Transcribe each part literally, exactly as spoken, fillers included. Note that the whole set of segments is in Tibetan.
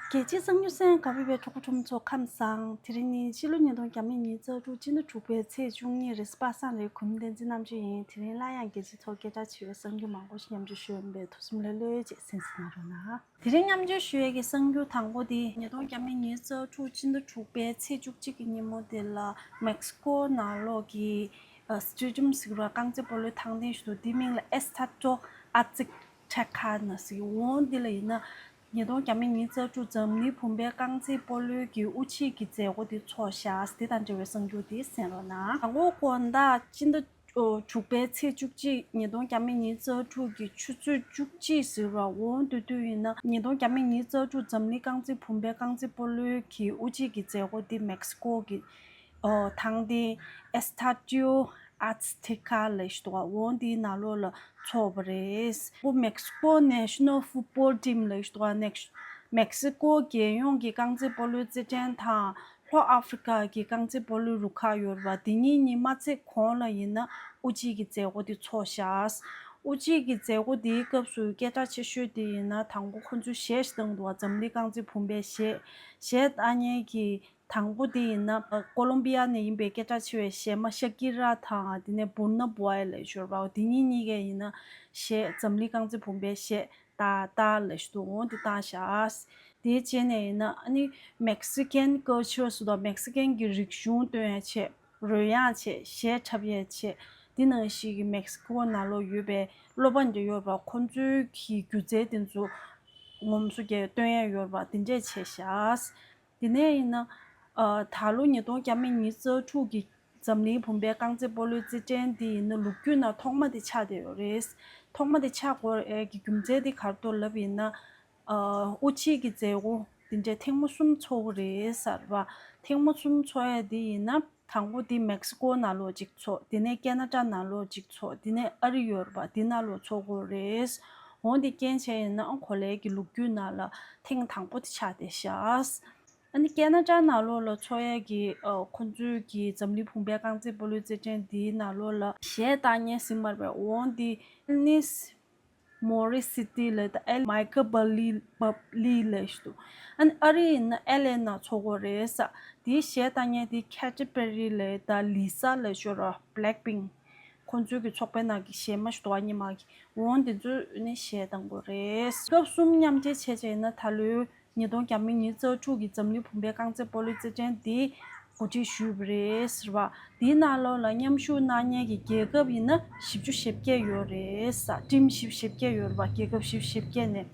རྒྱལ་སྤྱིའི་གསར་འགྱུར་གསན་ག་བུ་བའི་གྲོགས་པོ་ཁྲོམ་ཚོ་ཁམས་བཟང་། དེ་རིང་ནི་ཕྱི་ལོ་ཉིས་སྟོང་ཉི་ཤུ་རྩ་དྲུག་སྤྱི་ཟླ་དྲུག་པའི་ཚེས་བཅུ་གཉིས་རེད། པ་སངས་རེད། གུས་མོ་བསྟན་འཛིན་རྣམ་དཔྱོད་ཡིན། དེ་རིང་སླར་ཡང་རྒྱལ་སྤྱིའི་ཐོག་སྐད་གྲགས་ཆེ་བའི་གསར་འགྱུར་མང་པོ་ཞིག་མཉམ་སྤྱོད་ཞུ་ཡོད་པས་ཐུགས་སེམས་ལྷོད་ལྷོད་བྱས་གསན་གཟིགས་གནང་རོགས་གནང་། དེ་རིང་མཉམ་སྤྱོད་ཞུ་ཡས་ཀྱི་གསར་འགྱུར་དང་པོ་དེ་ཉིས་སྟོང་ཉི་ཤུ་རྩ་དྲུག་སྤྱི་ཟླ་དྲུག་པའི་ཚེས་བཅུ་གཅིག་གི་ཉིན་མོ་དེ་ལ་མེག་སི་ཀོ་ནང་ལོགས་ཀྱི་སི་ཊེ་ཌི་ཡམ་ཟེར་བ་རྐང་རྩེད་སྤོ་ལོའི་ཐང་སྟེང་ཞིག་འདུག་དེའི་མིང་ལ་ཨེ་སི་ཐ་ཏོ་ཨ་ཛེཀ་ཐེ་ཀ་ན་ཟེར། འོ་འདི་ལ་ཡིན་ན་ཉིས་སྟོང་ཉི་ཤུ་རྩ་དྲུག་འཛམ་གླིང་བུམ་པའི་རྐང་རྩེད་སྤོ་ལོའི་གི་དབུ་འབྱེད་ཀྱི་མཛད་སྒོ་དེ་ཚོགས་བཞག་དེ་དང་འབྲེལ་བའི་གསར་འགྱུར་དེ་གསན་རོགས་གནང་། དང་པོ་དགོང་དག་སྤྱི་ཟླ་དྲུག་པའི་ཚེས་བཅུ་གཅིག་ཉིས་སྟོང་ཉི་ཤུ་རྩ་དྲུག་གི་ཆུ་ཚོད་བཅུ་གཅིག་ཟེར་བ་འོ་དེ་དུས་ཡིན་ན་ཉིས་སྟོང་ཉི་ཤུ་རྩ་དྲུག་འཛམ་གླིང་རྐང་རྩེད་བུམ་པའི་རྐང་རྩེད་སྤོ་ལོའི་གི་དབུ་འབྱེད་ཀྱི་མཛད་སྒོ་དེ་མེག་སི་ཀོ་གི་ཨོ་ཐང་སྟེང་ཨེ་སི་ཐ་ཏོ་ཨ་ཛེཀ་ཐེ་ཀ་ལབ་ཞིག་འདུག་ག་འོ་འདིའི་ནང་ལོགས་ལ་ཚོགས་པ་རེད། ཨོ་མེག་སི་ཀོ་ནེ་ཤ་ནལ་ཕུཊ་བོལ་ཊིམ་ལབ་ཞིག་འདུག་ག་ནེག་མེག་སི་ཀོ་རྒྱལ་ཡོངས་ཀྱི་རྐང་རྩེད་སྤོ་ལོའི་རྩེད་འགྲན་དང་ལྷོ་ཨ་ཧྥེ་རི་ཀ་གི་རྐང་རྩེད་སྤོ་ལོའི་རུ་ཁག་ཡོད་རེད་པ། དེ་གཉིས་གཉིས་མ་ཚད་གོང་ལ་ཡིན་ན་དབུ་འབྱེད་ཀྱི་མཛད་སྒོ་དེ་ཚོགས་བཞག་དབུ་འབྱེད་ཀྱི་མཛད་སྒོ་དེའི་སྐབས་སུ་སྐད་གྲགས་ཆེ་ཤོས་དེ་ཡིན་ན་དང་པོ་ཁོང་ཚོས་གཞས་ཤིག་བཏང་འདུག་ག་འཛམ་གླིང་རྐང་རྩེད་བུམ་པའི་གཞས། གཞས་བཏང་མཁན་གྱི་དང་པོ་དེ་ཡིན་ན་ཀོ་ལོམ་བི་ཡ་ནས་ཡིན་པའི་སྐད་གྲགས་ཆེ་བའི་གཞས་མ་ཤ་ཀི་ར་དང་དེ་ནས་བུར་ན་བོའི་ལབ་ཞོར་བ་དེ་གཉིས་གཉིས་ཀས་ཡིན་ན་གཞས་འཛམ་གླིང་རྐང་རྩེད་བུམ་པའི་གཞས་ཏཱ་ཏཱ་ལབ་ཞིག་འདུག་འོ་དེ་བཏང་བཞག་དེའི་རྗེས་ནས་ཡིན་ན་ཨ་ནི་མེག་སི་ཀན་ཀལ་ཆར་ཟེར་དང་མེག་སི་ཀན་གྱི་རིག་གཞུང་སྟོན་ཡ་ཆེད། རོལ་དབྱངས་བྱས། གཞས་འཁྲབ་ཡས་བྱས། འདི་ནང་བཞིན་གྱི་མེག་སི་ཀོ་ནང་ལོགས་ཡོད་པའི་སློབ་མ་འདྲ་ཡོད་རེད་པ། ཁོང་ཚོའི་གི་སྒྱུ་རྩལ་དེ་ཚོ་ངོམ་སོ་བརྒྱབ་སྟོན་ཡས་ཡོད་རེད་པ། དེ་འདྲས་བྱས་ཤག་དེ་ནས་ཡིན་ན་ཨ་ད་ལོ་ཉིས་སྟོང་ཉི་ཤུ་རྩ་དྲུག་གི་འཛམ་གླིང་བུམ་པའི་རྐང་རྩེད་སྤོ་ལོའི་རྩེད་འགྲན་འདི་ཡིན་ན་ལོ་རྒྱུས་ནང་ཐོག་མ་དེ་ཆགས་བསྡད་ཡོད་རེད། ཐོག་མ་དེ་ཆགས་དགོས་ཡས་ཀྱི་རྒྱུ་མཚན་དེ་ག་རེ་འདུག་ལབ་ཡིན་ན། ཨ་དབུ་འབྱེད་ཀྱི་མཛད་སྒོ་འདི་འདྲས་ཐེངས་མ་གསུམ་ཚོགས་ཀྱི་རེད་ཟེར་བ། ཐེངས་མ་གསུམ་ཚོགས་ཡས་འདི་ཡིན་ན་དང་པོ་འདི་མེག་སི་ཀོ་ནང་ལོགས་གཅིག་ཚོགས། དེ་ནས་ཁེ་ན་ཌ་ནང་ལོགས་གཅིག་ཚོགས། དེ་ནས་ཨ་རི་ཡོད་རེད་པ། འདི་ནང་ལོགས་ཚོགས་ཀྱི་རེད། འོ་འདི་རྐྱེན་བྱས་ཡིན་ན་ཨ་གོ་ལའི་གི་ལོ་རྒྱུས་ནང་ལ་ཐེངས་དང་པོ་དེ་ཆགས་བསྡད་ཤག་ཨ་ནི་ཁེ་ན་ཌ་ནང་ལོགས་ལ་ཚོགས་ཡས་ཀྱི་ཨ་ཁོང་ཚོའི་གི་འཛམ་གླིང་བུམ་པའི་རྐང་རྩེད་སྤོ་ལོའི་རྩེད་འགྲན་འདིའི་ནང་ལོགས་ལ་གཞས་བཏང་མཁན་ཟེར་མ་རེད་པས། འོ་འདི་ཨེལ་ནིས་མོ་རི་སི་ཏི་ལབ་དང་ཨེལ་མའི་ཁེལ་བྷ་ལི་བྷ་ལི་ལབ་ཞིག་འདུག་ཨ་ནི་ཨ་རི་ཡིན་ན་ཨེལ་ཨེ་ནང་ཚོགས་ཀྱི་ཡོད་རེད་ཟེར། དེའི་གཞས་བཏང་མཁན་དེ་ཁེ་ཊི་པེ་རི་ལབ་དང་ལི་ས་ལབ་ཞོར་ར་བྷི་ལེག་པིང་ཁོང་ཚོའི་གི་ཚོགས་པའི་ནང་གི་གཞས་མ་ཞིག་འདུག་ཨ་ནི་མ་གི་འོ་འདི་ཚོ་ནི་གཞས་བཏང་གི་ཡོད་རེད། སྐབས་གསུམ་མཉམ་འབྲེལ་བྱས་བྱས་ན་ད་ལོའི་ཉིས་སྟོང་ཉི་ཤུ་རྩ་དྲུག་གི་འཛམ་གླིང་བུམ་པའི་རྐང་རྩེད་སྤོ་ལོའི་རྩེད་འགྲན་འདི་གོ་སྒྲིག་ཞུས་པ་རེད་ཟེར་བ། འདིའི་ནང་ལོགས་ལ་མཉམ་ཞུགས་གནང་མཁན་གྱི་རྒྱལ་ཁབ་ཡིན་ན་བཞི་བཅུ་ཞེ་བརྒྱད་ཡོད་རེད་ཟེར། ཊིམ་བཞི་བཅུ་ཞེ་བརྒྱད་ཡོད་རེད་པ། རྒྱལ་ཁབ་བཞི་བཅུ་ཞེ་བརྒྱད་ནས།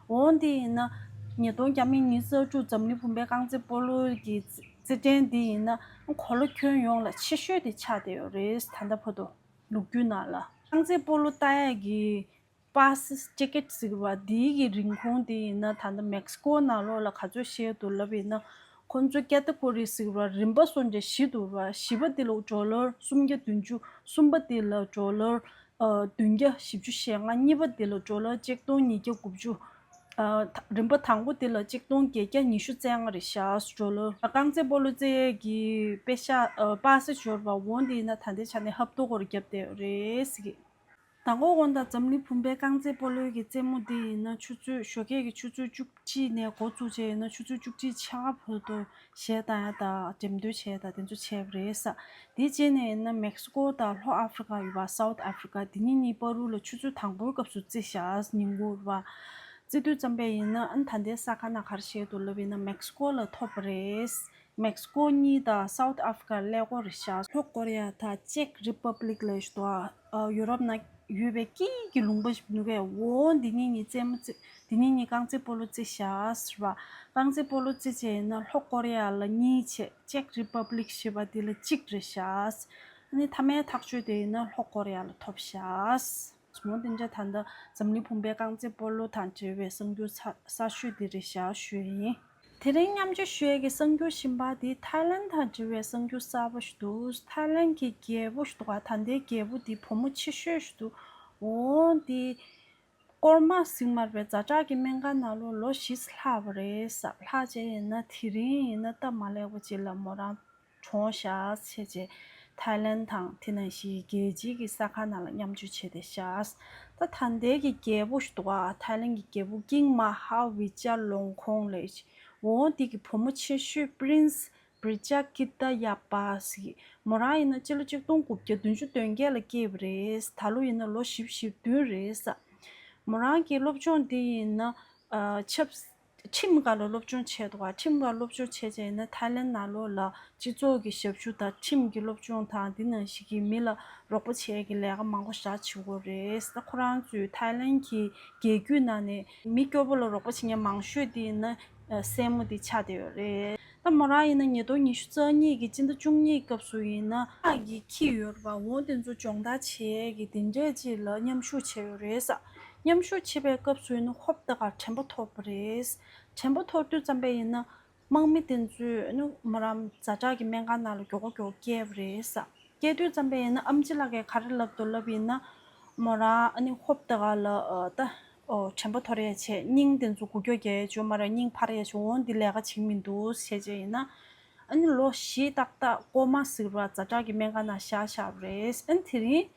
འོ་འདི་ཡིན་ན་ཉིས་སྟོང་ཉི་ཤུ་རྩ་དྲུག་འཛམ་གླིང་བུམ་པའི་རྐང་རྩེད་སྤོ་ལོ་གི་རྩེད་འགྲན་འདི་ཡིན་ན་གོ་ལ་ཁྱོན་ཡོངས་ལ་ཆེ་ཤོས་དེ་ཆགས་བསྡད་ཡོད་རེད། ད་ལྟ་བར་དུ་ལོ་རྒྱུས་ནང་ལ་རྐང་རྩེད་སྤོ་ལོ་ལྟ་ཡས་ཀྱི་པ་སི་ཊི་ཀེ་ཊི་ཟེར་བ་འདིའི་གི་རིན་གོང་དེ་ཡིན་ན་ད་ལྟ་མེག་སི་ཀོ་ནང་ལོགས་ལ་ག་ཚོད་བཤད་འདུག་ལབ་ཡིན་ན། ཁོང་ཚོ་ཀེ་ཊ་གོ་རི་ཟེར་བ་རིམ་པ་སོང་འདྲ་བཞི་འདུག་བ། བཞི་པ་དེ་ལ་ཌོ་ལར་སུམ་བརྒྱ་བདུན་ཅུ། གསུམ་པ་དེ་ལ་ཌོ་ལར་ཨ་བདུན་བརྒྱ་བཞི་བཅུ་ཞེ་ལྔ། གཉིས་པ་དེ་ལ་ཌོ་ལར་ཆིག་སྟོང་ཉིས་བརྒྱ་དགུ་བཅུ། ཨ་ད་རིམ་པ་དང་པོ་དེ་ལ་ཆིག་སྟོང་བརྒྱད་བརྒྱ་ཉི་ཤུ་རྩ་ལྔ་རེད་ཤག་ཌོ་ལར། རྐང་རྩེད་སྤོ་ལོ་རྩེ་ཡས་ཀྱི་པེ་ཤག་ཨ་པ་སེ་ཞོར་བ་འོ་འདི་ཡིན་ན་ད་ལྟའི་ཆ་ནས་ཧབ་ཏོ་སྐོར་བརྒྱབ་བསྡད་ཡོད་རེད་ཟེར་གི། དང་པོ་དགོང་དག་འཛམ་གླིང་བུམ་པའི་རྐང་རྩེད་སྤོ་ལོའི་གི་རྩེད་མོ་འདི་ཡིན་ན་ཆུ་ཚོད་ཞོགས་ཀས་ཀྱི་ཆུ་ཚོད་བཅུ་གཅིག་ནས་འགོ་བཙུགས་བྱས་ཡིན་ན་ཆུ་ཚོད་བཅུ་གཅིག་ཕྱེད་ཀ་བར་དུ་གཞས་བཏང་ཡ་དང་འགྲེམས་སྟོན་བྱས་ཡ་དང་དེ་ཚོ་བྱས་པ་རེད་ཟེར། དེའི་རྗེས་ནས་ཡིན་ན་མེག་སི་ཀོ་དང་ལྷོ་ཨ་ཧྥེ་རི་ཀ་ཡོད་པ། སའུ་ཐི་ཨ་ཧྥེ་རི་ཀ་དེ་གཉིས་གཉིས་བར་དུ་ལ་ཆུ་ཚོད་དང་པོའི་སྐབས་སུ་རྩེ་བཞག་ཉིན་གུང་རེད་པ། རྩེ་དུས་ཙམ་པས་ཡིན་ན་ཨ་ནི་ད་ལྟའི་ས་ཁ་ནང་ག་རེ་བཤད་འདུག་ལབ་ཡིན་ན་མེག་སི་ཀོ་ལ་ཐོབ་པ་རེད། མེག་སི་ཀོ་གཉིས་དང་སའུ་ཐི་ཨ་ཧྥེ་རི་ཀ་ཀླད་ཀོར་རེད་ཤག་ལྷོ་ཀོ་རི་ཡ་དང་ཅེག་རི་པབ་ལིག་ལབ་ཞིག་འདུག་ཨ་ཡུ་རོབ་ནང་ཡོད་པའི་དཀྱིལ་གྱི་ལུང་པ་ཞིག་འདུག་གས། འོ་འདི་གཉིས་གཉིས་རྩེད་མོ་རྩེ། འདི་གཉིས་གཉིས་རྐང་རྩེད་སྤོ་ལོ་རྩེ་ཤག་ཟེར་བ། རྐང་རྩེད་སྤོ་ལོ་རྩེ་བྱས་ཡིན་ན་ལྷོ་ཀོ་རི་ཡ་ལ་གཉིས་བྱས། ཅེག་རི་པབ་ལིག་ཞེས་པ་འདི་ལ་གཅིག་རེད་ཤག་ཨ་ནི་མཐའ་མའི་ཐག་གཅོད་དེ་ཡིན་ན་ལྷོ་ཀོ་རི་ཡ་ལ་ཐོབ་ཤག་འོ་དེ་འདྲ་ད་ལྟ་འཛམ་གླིང་བུམ་པའི་རྐང་རྩེད་སྤོ་ལོ་དང་འབྲེལ་བའི་གསར་འགྱུར་ཚ་གསར་ཤོས་འདི་རེད་ཤག་ཞུ་ཡ་ཡིན། དེ་རིང་མཉམ་སྤྱོད་ཞུ་ཡས་ཀྱི་གསར་འགྱུར་གཞན་པ་འདི་ཐའི་ལན་དང་འབྲེལ་བའི་གསར་འགྱུར་གསར་པ་ཞིག་འདུག་ཐའི་ལན་གྱི་རྒྱལ་པོ་ཞིག་འདུག་ག་ད་ལྟའི་རྒྱལ་པོ་འདི་བུ་མོ་ཆེ་ཤོས་ཤིག་འདུག་འོ་འདི་སྐོར་མ་ཟིན་མར་བའི་ཛ་དྲག་གི་སྨན་ཁང་ནང་ལོགས་ལོ་བཞི་ཙམ་ལྷག་པ་རེད་ཟེར། ལྷག་བྱས་ཡིན་ན་དེ་རིང་ཡིན་ན་སྟབས་མ་ལེགས་པ་ཅིག་ལ་མོ་རང་གྲོངས་ཤག་བྱས་རྗེས་ ཐའི་ལན་དང་དེ་ནང་བཞིན་རྒྱལ་སྤྱིའི་གི་ས་ཁང་ནང་ལ་མཉམ་ཞུགས་བྱས་ཏེ་བཞག་ད་ད་ལྟའི་གི་རྒྱལ་པོ་ཞིག་འདུག་ག་ཐའི་ལན་གྱི་རྒྱལ་པོ་ཀིང་མ་ཧཱ་བི་ཅར་ལོང་ཁོང་ལེ་འོ་དེ་གི་བུ་མོ་ཆེ་ཤོས་པི་རིན་སི་བི་རི་ཅ་ཀི་ཏ་ཡ་པ་ཟེར། མོ་རང་ཡིན་ན་སྤྱི་ལོ་གཅིག་སྟོང་དགུ་བརྒྱ་བདུན་ཅུ་དོན་བརྒྱད་ལ་སྐྱེས་པ་རེད། ད་ལོ་ཡིན་ན་ལོ་བཞི་བཅུ་ཞེ་བདུན་རེད། མོ་རང་གི་སློབ་སྦྱོང་འདི་ཡིན་ན་ཨ་ཆབ་ཁྲིམས་སྒང་ལ་སློབ་སྦྱོང་བྱས་འདུག་ག་ཁྲིམས་སྒང་སློབ་སྦྱོང་བྱས་བྱས་ཡིན་ན་ཐའི་ལན་ནང་ལོགས་ལ་སྤྱི་ཚོགས་ཀྱི་ཞབས་ཞུ་དང་ཁྲིམས་ཀྱི་སློབ་སྦྱོང་དང་འདི་ནང་བཞིན་གྱི་མི་ལ་རོགས་པ་བྱེད་ཀྱི་ལས་ཀ་མང་པོ་ཞེ་དྲག་བྱེད་ཀྱི་ཡོད་རེད། ད་ཁོ་རང་ཚོའི་ཐའི་ལན་གྱི་རྒྱལ་རྒྱུད་ནང་ནས་མི་སྐྱོ་པོ་ལ་རོགས་པ་བྱེད་མཁན་མང་ཤོས་དེ་ཡིན་ན་ཨ་སྲས་མོ་དེ་ཆགས་བསྡད་ཡོད་རེད། ད་མོ་རང་ཡིན་ན་ཉིས་སྟོང་ཉི་ཤུ་རྩ་གཉིས་ཀྱི་སྤྱི་ཟླ་བཅུ་གཉིས་སྐབས་སུ་ཡིན་ན་དམག་གི་འཁྱེར་ཡོད་རེད་པ། འོ་དེ་ཚོ་སྦྱོང་བརྡར་བྱེད་ཀྱི་དེ་འདྲས་ཅིག་ལ་མཉམ་ཞུགས་བྱས་ཡོད་རེད་ས། མཉམ་ཞུགས་བྱེད་པའི་སྐབས་སུ་ཡིན་ན་ཧོབ་ཏེ་ག་དྲན་པ་ཐོར་པ་རེད། དྲན་པ་ཐོར་དུས་ཙམ་པ་ཡིན་ན་དམག་མི་དེ་ཚོས་ནི་མོ་རང་ཛ་དྲག་གི་སྨན་ཁང་ནང་ལ་མགྱོགས་པོ་མགྱོགས་པོ་བསྐྱལ་བ་རེད་ས། བསྐྱལ་དུས་ཙམ་པ་ཡིན་ན་ཨམ་ཆི་ལགས་ཀྱིས་ག་རེ་ལབ་འདུག་ལབ་ཡིན་ན། མོ་རང་ཨ་ནི་ཧོབ་ཏེ་ག་ལ་ཨ་ད་ཨོ་དྲན་པ་ཐོར་ཡས་བྱས། སྙིང་དེ་ཚོ་འགུལ་སྐྱོད་རྒྱག་ཡས་བྱུང་མ་རེད། སྙིང་འཕར་ཡས་བྱུང་། འོ་འདི་ལས་ཀ་བྱེད་མི་འདུག་བྱས་བྱས་ཡིན་ན། ཨ་ནི་ལོ་བཞི་ཏག་ཏག་ཀོ་མ་ཟེར་བ་ཛ་དྲག་གི་སྨན་ཁང་ནང་བཞག་བཞག་པ་རེད། ཨ་ནི་དེ་རིང་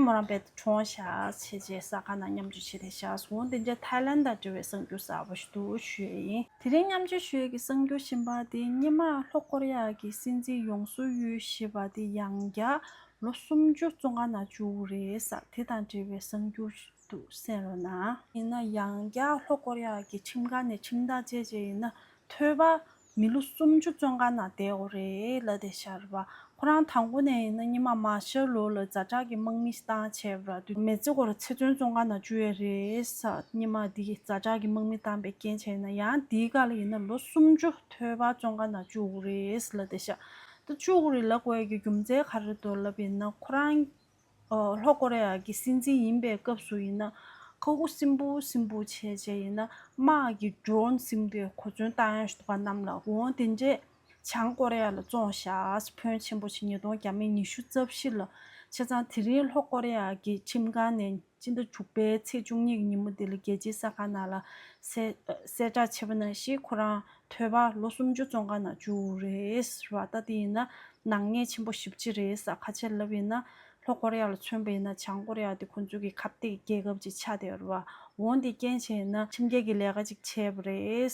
མོ་རང་རྦད་དེ་གྲོངས་བཞག་བྱས་བྱས་ས་ཁང་ནང་མཉམ་ཞུགས་བྱས་ཏེ་བཞག་སོང་། འོ་དེ་འདྲའི་ཐའི་ལན་དང་འབྲེལ་བའི་གསར་འགྱུར་གསར་པ་ཞིག་འདུག་ཞུ་ཡས་ཡིན། དེ་རིང་མཉམ་ཞུགས་ཞུ་ཡས་ཀྱི་གསར་འགྱུར་གཞན་པ་དེ་སྔོན་མ་ལྷོ་ཀོ་རི་ཡ་གི་སྲིད་འཛིན་ཡོང་སུག་ཡུལ་ཞེས་པ་དེ་ཡང་བསྐྱར་ལོ་སུམ་ཅུ་བཙོན་ཁང་ནང་བཅུག་རེད་ས། དེ་དང་འབྲེལ་བའི་གསར་འགྱུར་ཞིག་འདུག་གསན་རོགས་གནང་། ཡིན་ན་ཡང་བསྐྱར་ལྷོ་ཀོ་རི་ཡ་གི་ཁྲིམས་ཁང་ནས་ཁྲིམས་ཐག་བཅད་བྱས་ཡིན་ན་ཐོས་པ་མི་ལོ་སུམ་ཅུ་བཙོན་ཁང་ནང་བསྡད་དགོས་རེད་ལབ་བསྡད་ཤག་རེད་པ། ཁོ་རང་དང་པོ་ནས་ཡིན་ན་སྔོན་མ་མར་ཤལ་ལོ་ལ་ཛ་དྲག་གི་དམག་མི་བཏང་བྱས་པ་རེད། མེག་སི་ཀོ་ལ་ཚེ་བཙོན་བཙོན་ཁང་ནང་བཅུག་ཡས་རེད་ས། སྔོན་མ་འདི་ཛ་དྲག་གི་དམག་མི་བཏང་པའི་རྐྱེན་བྱས་ན། ཡང་འདིའི་སྐབས་ལ་ཡིན་ན་ལོ་སུམ་ཅུ་ཐོས་པ་བཙོན་ཁང་ནང་བཅུག་དགོས་རེད་ལབ་བསྡད་ཤག་ད་བཅུག་དགོས་རེད་ལབ་དགོས་ཡས་ཀྱི་རྒྱུ་མཚན་ག་རེ་རེད་འདུག་ལབ་ཡིན་ན། ཁོ་རང་ཨོ་ལྷོ་ཀོ་རི་ཡ་གི་སྲིད་འཛིན་ཡིན་པའི་སྐབས་སུ་ཡིན་ན་ཁ་ཁུ་སིམ་པོ་སིམ་པོ་བྱས་བྱས་ཡིན་ན་དམག་གི་ཌོ་རོན་ཟེར་མཁན་དེ་གོ་མཚོན་བཏང་ཡག་ཞིག་འདུག་ག་གནམ་ལ། འོ་དེ་འདྲས་བྱང་ཀོ་རི་ཡ་ལ་བཙོངས་བཞག་ཕོན་ཆེན་པོ་ཞིག་ཉིས་སྟོང་ཉི་ཤུ་རྩ་བཞི་ལ། བྱས་ཙང་དེ་རིང་ལྷོ་ཀོ་རི་ཡ་གི་ཁྲིམས་ཁང་ནས་སྤྱི་ཟླ་དྲུག་པའི་ཚེས་བཅུ་གཉིས་ཀྱི་ཉིན་མོ་དེ་ལ་རྒྱལ་སྤྱིའི་ས་ཁང་ནང་ལ་གསལ་གསལ་བསྒྲགས་བྱས་པ་ནང་བཞིན་ཁོ་རང་ཐོས་པ་ལོ་སུམ་ཅུ་བཙོན་ཁང་ནང་བཅུག་རེད་ཟེར་བ། ད་དེ་ཡིན་ན་ནག་ཉེས་ཆེན་པོ་ཞེ་པོ་ཅིག་རེད་ས། ག་རེ་བྱས་ལབ་ཡིན་ན་ལྷོ་ཀོ་རི་ཡ་ལ་མཚོན་པ་ཡིན་ན་བྱང་ཀོ་རི་ཡ་དེ་ཁོང་ཚོའི་གི་ཁ་གཏད་རྒྱལ་ཁབ་ཅིག་ཆགས་བསྡད་ཡོད་རེད་པ། འོ་འདི་རྐྱེན་བྱས་ན་ཁྲིམས་འགལ་གྱི་ལས་ཀ་ཅིག་བྱས་པ་རེད།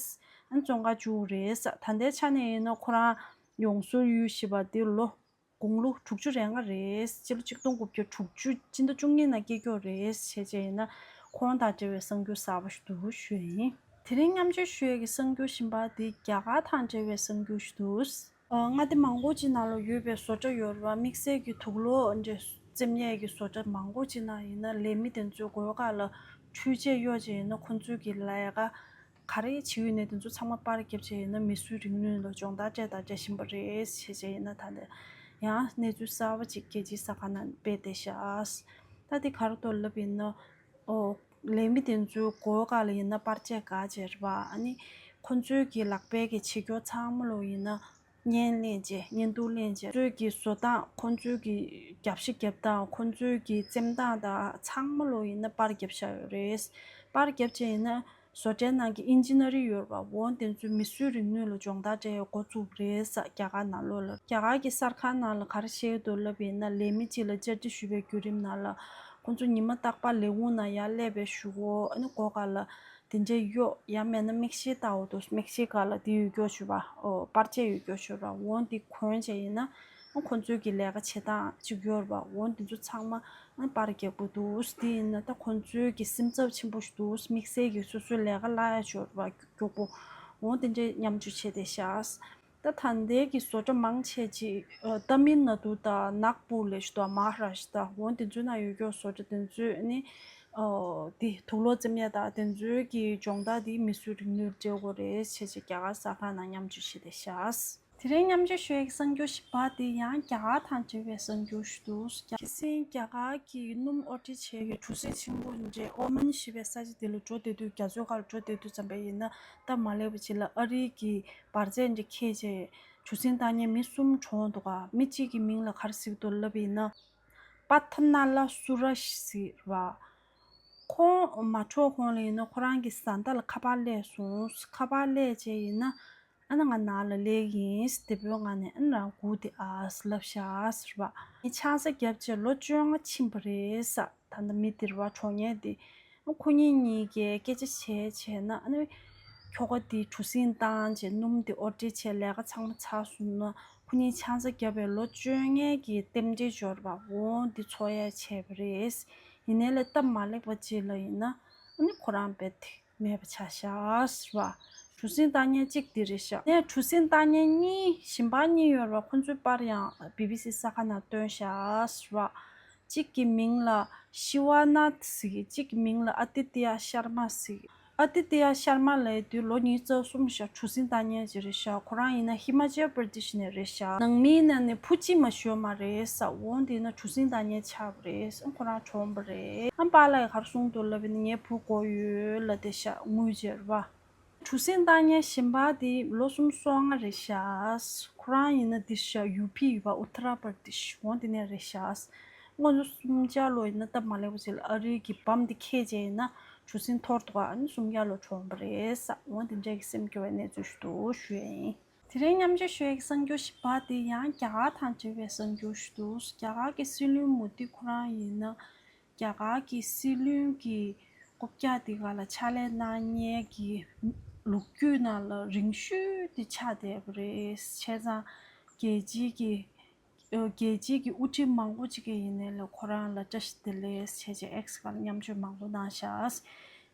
ཨ་བཙོན་ཁང་བཅུག་རེད་ས། ད་ལྟའི་ཆ་ནས་ཡིན་ན་ཁོ་རང་ཡོང་སུག་ཡུལ་ཞེས་པ་དེ་ལོ་དགུང་ལོ་དྲུག་ཅུ་རེ་ལྔ་རེད། སྤྱི་ལོ་གཅིག་སྟོང་དགུ་བརྒྱ་དྲུག་ཅུ་སྤྱི་ཟླ་བཅུ་གཉིས་ནང་སྐྱེས་ཀྱོག་རེད། བྱས་བྱས་ཡིན་ན་ཁོང་དང་འབྲེལ་བའི་གསར་འགྱུར་གསར་པ་ཞིག་འདུག་ཞུ་ཡ་ཡིན། དེ་རིང་མཉམ་སྤྱོད་ཞུ་ཡས་ཀྱི་གསར་འགྱུར་གཞན་པ་དེ་རྒྱ་གར་དང་འབྲེལ་བའི་གསར་འགྱུར་ཞིག་འདུག་ཨ་མངའ་སྡེ་མང་པོ་ཅིག་ནང་ལ་ཡོད་པའི་བཟོ་གྲྭ་ཡོད་རེད་པ། དམིགས་བསལ་གྱི་དུག་ལོག་འདྲ་བཙེམ་ཡས་ཀྱི་བཟོ་གྲྭ་མང་པོ་ཅིག་ནང་ཡིན་ན་ལས་མི་དེ་ཚོའི་མགོའི་སྐོར་ལ་འཕྲུལ་ཆས་གཡོག་བྱས་ཡིན་ན་ཁོང་ཚོའི་གི་ལས་ཀ་ག་རེ་བྱེད་ཡོད་ནའི་དེ་ཚོ་ཚང་མ་པར་བརྒྱབ་བྱས་ཡིན་ན་མིས་བཟོས་རིག་ནུས་ལ་སྦྱོང་བརྡར་སྤྲད་དང་སྤྲད་བཞིན་པ་རེད། བྱས་བྱས་ཡིན་ན་ད་ལྟ་ཡང་གནས་ཚུལ་གསར་པ་ཅིག་རྒྱལ་སྤྱིའི་གསར་ཁང་ནང་སྤེལ་བསྡད་ཤག་ད་དེ་ག་རེ་འདུག་ལབ་ཡིན་ན། ཨོ། ལས་མི་དེ་ཚོའི་མགོའི་སྐོར་ལ་ཡིན་ན་པར་ཆས་ག་བྱས་རེད་པ། ཨ་ནི་ཁོང་ཚོའི་གི་ལག་པའི་གི་བྱེད་སྐྱོར་ཚང་མ་ལོ་ཡིན་ན་བརྙན་ལེན་བྱས། བརྙན་ཐུང་ལེན་བྱས། ཁོང་ཚོའི་གི་བཟོ་སྟངས། ཁོང་ཚོའི་གི་རྒྱབ་ཤ་རྒྱབ་སྟངས། ཁོང་ཚོའི་གི་བཙེམ་སྟངས་དང་ཚང་མ་ལོ་ཡིན་ན་པར་བརྒྱབ་བཞག་ཡོད་རེད། པར་བརྒྱབ་བྱས་ཡིན་ན་བཟོ་གྲྭའི་ནང་གི་ཨིན་ཇི་ནི་ཡར་ཡོད་རེད་པ། འོ་དེ་ཚོས་མིས་བཟོས་རིག་ནུས་ལ་སྦྱོང་བརྡར་སྤྲད་ཡས་འགོ་བཙུགས་པ་རེད་ས། རྒྱ་གར་ནང་ལོགས་ལ། རྒྱ་གར་གྱི་གསར་ཁང་ནང་ལ་ག་རེ་བཤད་ཀྱི་འདུག་ལབ་ཡིན་ན། ལས་མི་གཅིག་ལ་བཅར་འདྲི་ཞུས་པའི་བརྒྱུད་རིམ་ནང་ལ་ཁོང་ཚོ་ཉི་མ་རྟག་པར་ལས་ཁུངས་ནང་ཡར་སླེབས་པའི་གཞུག་གུ་ཨ་ནི་མགོ་སྐོར་ལ་དེ་འདྲས་གཡོག་ཡང་མིན་ན་མིག་ཤེལ་ལྟ་བུ་འདུག་མིག་ཤེལ་སྒང་ལ་དེ་ཡོད་ཀྱོག་བྱས་པ། ཨོ། པར་ཆས་ཡོད་ཀྱོག་བྱས་པ། འོ་འདི་གོན་བྱས་ཡིན་ན་ཨ་ཁོང་ཚོའི་གི་ལས་ཀ་བྱེད་སྟངས་གཅིག་ཡོད་རེད་པ། འོ་འདི་ཚོ་ཚང་མ་ཨ་པར་རྒྱག་དགོས་འདུག་དེ་ཡིན་ན་ད་ཁོང་ཚོའི་གི་སེམས་འཚབ་ཆེན་པོ་ཞིག་འདུག་མིག་སེལ་གྱི་སོ་སོའི་ལས་ཀ་བརླག་ཡ་ཅིག་ཡོད་རེད་པ། མགྱོགས་པོ། འོ་དེ་འདྲས་མཉམ་སྤྱོད་བྱས་བསྡད་ཤག་ད་ད་ལྟའི་གི་བཟོ་གྲྭ་མང་ཆེ་ཅིག་ཨ་ཏ་མིལ་ནཱ་ཌུ་དང་ནཱག་པུར་ལབ་ཀྱི་འདུག་མ་ཧ་ར་ཤི་ཏྲ། འོ་དེ་ཚོའི་ནང་ཡོད་ཀྱོག་བཟོ་གྲྭ་དེ་ཚོས་ནི་ཨོ་དེ་དུག་ལོག་བཙེམ་ཡས་དང་དེ་ཚོའི་གི་སྦྱོང་བརྡར་དེ་མིས་བཟོས་རིག་ནུས་སྤྲད་དགོས་རེད་བྱས་བྱས་རྒྱ་གར་གསར་ཁང་ནང་མཉམ་སྤྱོད་བྱས་བསྡད་ཤག་དེ་རིང་མཉམ་སྤྱོད་ཞུ་ཡས་ཀྱི་གསར་འགྱུར་བཞི་པ་དེ་ཡང་རྒྱ་གར་དང་འབྲེལ་བའི་གསར་འགྱུར་ཞིག་འདུག་ཁ་སང་རྒྱ་གར་གྱི་སྣུམ་དབོར་འདྲེན་བྱེད་ཡས་གྲུ་གཟིངས་ཆེན་པོ་འདྲ་ཨོ་མན་ཞེས་པའི་ས་ཆ་དེ་ལ་འགྲོ་བསྡད་དུས། རྒྱ་མཚོའི་ཁ་ལ་འགྲོ་བསྡད་དུས་ཙམ་པ་ཡིན་ན་སྟབས་མ་ལེགས་པ་ཅིག་ལ་ཨ་རིའི་གི་འབར་རྫས་འདྲ་འཁྱེར་བྱས་གྲུ་གཟིངས་བཏང་མཁན་མི་གསུམ་གྲོངས་འདུག་ག་མི་གཅིག་གི་མིང་ལ་ག་རེ་ཟེར་གྱི་འདུག་ལབ་ཡིན་ན། པ་ཐ་ན་ལ་སུ་ར་ཤི་ཟེར་བ། ཁོང་མ་འཕྲོག་གོང་ལ་ཡིན་ན་ཁོ་རང་གི་བཟའ་ཟླ་ལ་ཁ་པར་སླེབས་སོང་། ཁ་པར་སླེབས་བྱས་ཡིན་ན། ཨ་ནི་ང་ནང་ལ་སླེབས་ཡིན། དེ་པོའི་ངང་ནས་ཨ་ནི་རང་སྒུག་བསྡད་ཨ་ལབ་ཤག་ཟེར་བ། ངས་ཆང་ས་བརྒྱབ་བྱས་ལོ་བཅོ་ལྔ་ཕྱིན་པ་རེད་ས། ད་ལྟ་མི་དེ་རེད་བ། གྲོངས་མཁན་དེ། ཨ་ཁོ་གཉིས་གཉིས་ཀས་སྐད་ཆ་བྱས་བྱས་ན་ཨ་ནི་ཁྱོ་ག་དེ་གྲུ་གཟིངས་བཏང་བྱས་སྣུམ་དེ་ཨོ་ཌར་བྱས་ལས་ཀ་ཚང་མ་ཚར་སོང་ན། ཁོ་གཉིས་ཆང་ས་བརྒྱབ་པའི་ལོ་བཅོ་ལྔའི་གི་རྟེན་འབྲེལ་འབྱོར་བ་འོ་འདི་འཚོ་ཡ་བྱས་པ་རེད། ཡིན་ནའི་ལས་སྟབས་མ་ལེགས་པ་ཅིག་ལ་ཡིན་ན་ཨ་ནི་ཁོ་རང་རྦད་དེ་མེད་པ་ཆགས་ཤག་ཟེར་བ། གྲུ་གཟིངས་བཏང་མཁན་གཅིག་འདི་རེད་ཤག་ནས་གྲུ་གཟིངས་བཏང་མཁན་གཉིས་གཞན་པ་གཉིས་ཡོད་རེད་བ། ཁོ་ཚོའི་པར་ཡང་བི་བི་སི་གསར་ཁང་ནང་བཏོན་ཤག་ཟེར་བ། གཅིག་གི་མིང་ལ་ཤི་ཝ་ནཱཐ་ཟེར་གི། གཅིག་གི་མིང་ལ་ཨ་ཏི་ཏི་ཡ་ཤར་མ་ཟེར་གི། ཨ་ཏི་ཏི་ཡ་ཤར་མ་ལབ་དུས་ལོ་ཉི་ཤུ་རྩ་གསུམ་ཤག་གྲུ་གཟིངས་བཏང་མཁན་ཅིག་རེད་ཤག་ཁོ་རང་ཡིན་ན་ཧི་མ་ཅལ་པར་དེ་ཤི་ནས་རེད་ཤག་ནང་མིའི་ནང་ནས་བུ་གཅིག་མ་ཤི་ཡོད་མ་རེད་ས། འོ་འདི་ན་གྲུ་གཟིངས་བཏང་མཁན་ཆགས་པ་རེད་ས། ཁོ་རང་གྲོངས་པ་རེད། ཨ་པཱ་ལགས་ཀྱིས་ག་རེ་གསུངས་འདུག་ལབ་ན་ངའི་བུ་དགོས་ཡོད་ལབ་བསྡད་ཤག་དངུལ་བྱེད་རེད་བ། གྲུ་གཟིངས་བཏང་མཁན་གཞན་པ་དེ་ལོ་སུམ་ཅུ་སོ་ལྔ་རེད་ཤག་ཁོ་རང་ཡིན་ན་འདི་ཤག་ཡུ་པི་ཡོད་པ། ཨུ་ཏ་ར་པར་དེ་ཤི། འོ་འདི་ནས་རེད་ཤག་སྔོན་ཆད་སུམ་བརྒྱ་ལོ་ཡིན་ན་སྟབས་མ་ལེགས་པ་ཅིག་ལ་ཨ་རི་གི་བམ་དེ་ཁྱེར་བྱས་ཡིན་ན་གྲུ་གཟིངས་འཐོར་འདུག་ཨ་ནི་སུམ་བརྒྱ་ལོ་གྲོངས་པ་རེད་ས། འོ་འདི་འདྲ་གི་སེམས་སྐྱོ་བའི་གནས་ཚུལ་ཞིག་འདུག་ཞུ་ཡ་ཡིན། དེ་རིང་མཉམ་སྤྱོད་ཞུ་ཡ་གི་གསར་འགྱུར་བཞི་པ་དེ་ཡང་རྒྱ་གར་དང་འབྲེལ་བའི་གསར་འགྱུར་ཞིག་འདུག་རྒྱ་གར་གྱི་སྲིད་བློན་མོ་དི་ཁོ་རང་ཡིན་ན། རྒྱ་གར་གྱི་སྲིད་བློན་གྱི་རྐུབ་བཀྱག་དེ་ག་ལ་ཕྱག་ལས་གནང་མཁན་གྱི་ལོ་རྒྱུས་ནང་ལ་རིང་ཤོས་དེ་ཆགས་བསྡད་པ་རེད། བྱས་ཙང་རྒྱལ་སྤྱིའི་གི་རྒྱལ་སྤྱིའི་གི་དབུ་ཁྲིད་མང་པོ་ཅིག་གིས་ཡིན་ནའི་ལ་ཁོ་རང་ལ་བཀྲ་ཤིས་བདེ་ལེགས་བྱས་བྱས་ཨེག་སི་སྒང་ལ་མཉམ་སྤྱོད་མང་པོ་གནང་ཤག་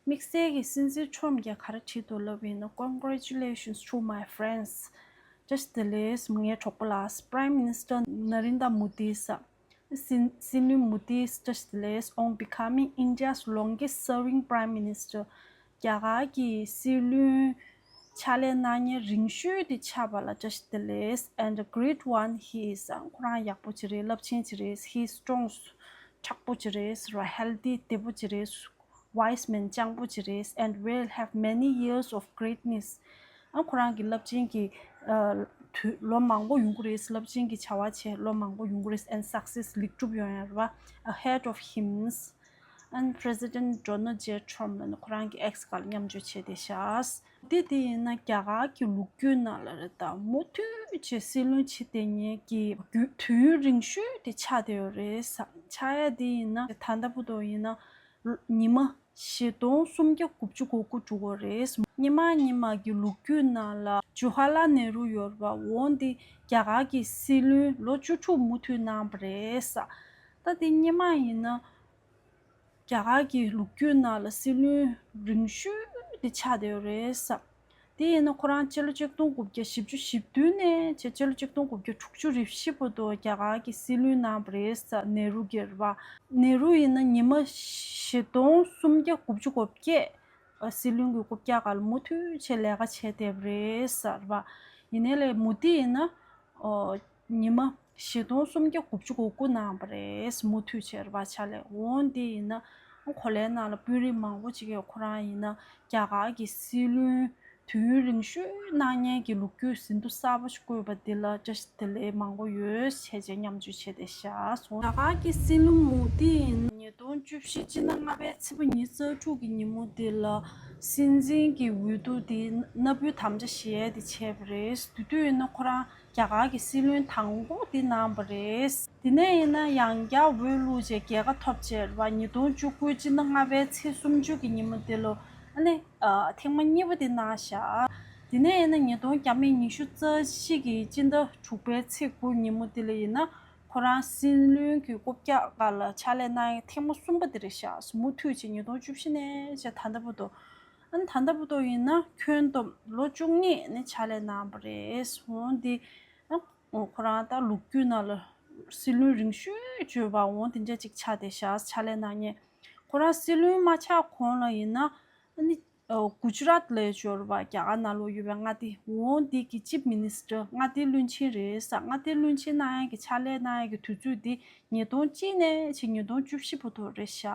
དམིགས་བསལ་གྱི་སྲིད་འཛིན་ཁྲོམ་གྱིས་ག་རེ་བྲིས་འདུག་ལབ་ཡིན་ན། Congratulations to my friends. བཀྲ་ཤིས་བདེ་ལེགས་ངའི་གྲོགས་པོ་ལགས། Prime Minister Narendra Modi ས། སྲིད་སྲིད་བློན་མོ་དི་བཀྲ་ཤིས་བདེ་ལེགས on becoming India's longest serving Prime Minister. རྒྱ་གར་གྱི་སྲིད་བློན་ཕྱག་ལས་གནང་མཁན་རིང་ཤོས་དེ་ཆགས་པ་ལ་བཀྲ་ཤིས་བདེ་ལེགས། And a great one he is. ཁོ་རང་ཡག་པོ་ཅིག་རེད། རླབས་ཆེན་ཅིག་རེད། He is strong. མཁྲེགས་པོ་ཅིག་རེད། Healthy བདེ་པོ་ཅིག་རེད། Wise man སྤྱང་པོ་ཅིག་རེད། And will have many years of greatness. ཨ་ཁོ་རང་གི་རླབས་ཆེན་གྱི་ཨ་དུས་ལོ་མང་པོ་ཡོང་གི་རེད། རླབས་ཆེན་གྱི་བྱ་བ་བྱས་ལོ་མང་པོ་ཡོང་གི་རེད། And success ལེགས་གྲུབ་ཡོང་ཡ་རེད་བ། Ahead of him and President Donald J Trump ལབ་ནས་ཁོ་རང་གི་ཨེག་སི་སྒང་ལ་མཉམ་སྤྱོད་བྱས་བསྡད་ཤག་དེ་དེ་ཡིན་ན་རྒྱ་གར་གྱི་ལོ་རྒྱུས་ནང་ལ་རེད་ད། མུ་མཐུད་བྱས་སྲིད་བློན་བྱེད་བསྡད་མཁན་གྱི་རྒྱུ་དུས་ཡུན་རིང་ཤོས་དེ་ཆགས་བསྡད་ཡོད་རེད་ས། ཆགས་ཡ་དེ་ཡིན་ན་ད་ལྟ་བར་དུ་ཡིན་ན་ཉི་མ་བཞི་སྟོང་སུམ་བརྒྱ་དགུ་བཅུ་གོ་དགུ་འགྲོ་གི་རེད། སྔོན་མ་སྔོན་མ་གི་ལོ་རྒྱུས་ནང་ལ་ཇུ་ཧ་ལ་ནེ་རུ་ཡོད་རེད་བ། འོ་འདི་རྒྱ་གར་གྱི་སྲིད་བློན་ལོ་བཅུ་དྲུག་མུ་མཐུད་གནང་བ་རེད་ས། ད་དེ་སྔོན་མ་ཡིན་ན་རྒྱ་གར་གྱི་ལོ་རྒྱུས་ནང་ལ་སྲིད་བློན་རིང་ཤོས་དེ་ཆགས་བསྡད་ཡོད་རེད་ས། དེ་ཡིན་ན་ཁོ་རང་སྤྱི་ལོ་ཆིག་སྟོང་དགུ་བརྒྱ་བཞི་བཅུ་ཞེ་བདུན་ནས་བྱས་སྤྱི་ལོ་ཆིག་སྟོང་དགུ་བརྒྱ་དྲུག་ཅུ་རེ་བཞི་བར་དུ་རྒྱ་གར་གྱི་སྲིད་བློན་གནང་བ་རེད་ས། ནེ་རུ་གྱིས་རེད་བ། ནེ་རུ་ཡིན་ན་ཉི་མ་བཞི་སྟོང་སུམ་བརྒྱ་དགུ་བཅུ་གོ་བརྒྱད་སྲིད་བློན་གྱི་རྐུབ་བཀྱག་སྒང་ལ་མུ་མཐུད་བྱས་ལས་ཀ་བྱས་བསྡད་པ་རེད་ས་རེད་བ། ཡིན་ནའི་ལས་མོ་དི་ཡིན་ན་ཨོ་ཉི་མ་བཞི་སྟོང་སུམ་བརྒྱ་དགུ་བཅུ་གོ་དགུ་གནང་བ་རེད། མུ་མཐུད་བྱས་རེད་བ། ཕྱག་ལས། འོ་འདི་ཡིན་ན་གོ་ལའི་ནང་ལ་དཔོན་རིགས་མང་པོ་ཅིག་གིས་ཁོ་རང་ཡིན་ན་རྒྱ་གར་གྱི་སྲིད་བློན་དུས་ཡུན་རིང་ཤོས་གནང་མཁན་གྱི་ལོ་རྒྱུས་ཟིན་ཐོ་གསར་པ་ཞིག་བཀོད་པ་འདི་ལ་བཀྲ་ཤིས་བདེ་ལེགས་མང་པོ་ཡོད་བྱས་བྱས་མཉམ་སྤྱོད་བྱས་བསྡད་ཤག་རྒྱ་གར་གྱི་སྲིད་བློན་མོ་དི་ཡིན་ན་ཉིས་སྟོང་བཅུ་བཞི་སྤྱི་ཟླ་ལྔ་པའི་ཚེས་པ་ཉི་ཤུ་རྩ་དྲུག་གི་ཉིན་མོ་འདི་ལ་སྲིད་འཛིན་གྱི་འོས་བསྡུ་འདི་མནའ་བོའི་དམ་བཅའ་བཞེས་ཡས་དེ་བྱས་པ་རེད། དེ་དུས་ཡིན་ན་ཁོ་རང་རྒྱ་གར་གྱི་སྲིད་བློན་དང་པོ་དེ་གནང་བ་རེད། དེ་ནས་ཡིན་ན་ཡང་བསྐྱར་འོས་བླུགས་བྱས་རྒྱལ་ཁ་ཐོབ་བྱས་རེད་བ། ཉིས་སྟོང་བཅུ་དགུ་སྤྱི་ཟླ་ལྔ་པའི་ཚེས་སུམ་ཅུ་གི་ཉིན་མོ་དེ་ལོ་ཨ་ནི་ཨ་ཐེངས་མ་གཉིས་པ་དེ་གནང་ཤག་དེ་ནས་ཡིན་ན་ཉིས་སྟོང་བརྒྱ་མེད་ཉི་ཤུ་རྩ་བཞི་གི་སྤྱི་ཟླ་དྲུག་པའི་ཚེས་དགུ་ཉིན་མོ་དེ་ལ་ཡིན་ན་ཁོ་རང་སྲིད་བློན་གྱི་རྐུབ་བཀྱག་སྒང་ལ་ཕྱག་ལས་གནང་ཡས་ཐེངས་མ་གསུམ་པ་དེ་རེད་ཤག་མུ་མཐུད་བྱས་ཉིས་སྟོང་བཅུ་བཞི་ནས་བྱས་ད་ལྟ་བར་དུ། ཨ་ནི་ད་ལྟ་བར་དུ་ཡིན་ན་ཁྱོན་བསྡོམས་ལོ་བཅུ་གཉིས་ནས་ཕྱག་ལས་གནང་བ་རེད། འོ་འདི་ཨ་ཁོ་རང་ད་ལོ་རྒྱུས་ནང་ལ་སྲིད་བློན་རིང་ཤོས་བརྗོད་པ་འོ་དེ་འདྲ་ཅིག་ཆགས་བསྡད་ཤག་ཕྱག་ལས་གནང་མཁན། ཁོ་རང་སྲིད་བློན་མ་ཆགས་གོང་ལ་ཡིན་ན་ཨ་ནི་ཨ་གུ་ཇི་རཱཏ་ལབ་ཡས་ཅིག་ཡོད་རེད་བ། རྒྱ་གར་ནང་ལོགས་ཡོད་པའི་མངའ་སྡེ། འོ་འདི་གི་ཅིབ་མི་ནི་སི་ཊར་མངའ་སྡེའི་བློན་ཆེན་རེད་ས། མངའ་སྡེའི་བློན་ཆེན་གནང་ཡས་ཀྱི་ཕྱག་ལས་གནང་ཡས་ཀྱི་དུས་ཚོད་འདི་ཉིས་སྟོང་གཅིག་ནས་ཕྱིན་ཉིས་སྟོང་བཅུ་བཞི་བར་དུ་རེད་ཤག་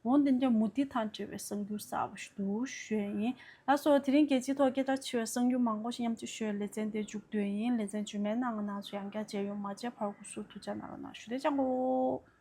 འོ་འདི་འདྲ་མོ་དི་དང་འབྲེལ་བའི་གསར་འགྱུར་གསར་པ་ཞིག་འདུག་ཞུ་ཡས་ཡིན། ལགས་སོ། དེ་རིང་རྒྱལ་སྤྱིའི་ཐོག་སྐད་གྲགས་ཆེ་བའི་གསར་འགྱུར་མང་པོ་ཞིག་མཉམ་སྤྱོད་ཞུ་ཡས་ལེ་ཚན་འདིར་མཇུག་བསྡུ་ཡས་ཡིན། ལེ་ཚན་རྗེས་མའི་ནང་ང་རྣམ་ཚོ་ཡང་བསྐྱར་མཇལ་ཡོང་། མ་མཇལ་བར་སྐུ་གཟུགས་ཐུགས་ཅག་གནང་རོགས་གནང་ཞུ། དེ་ཅང་གོ།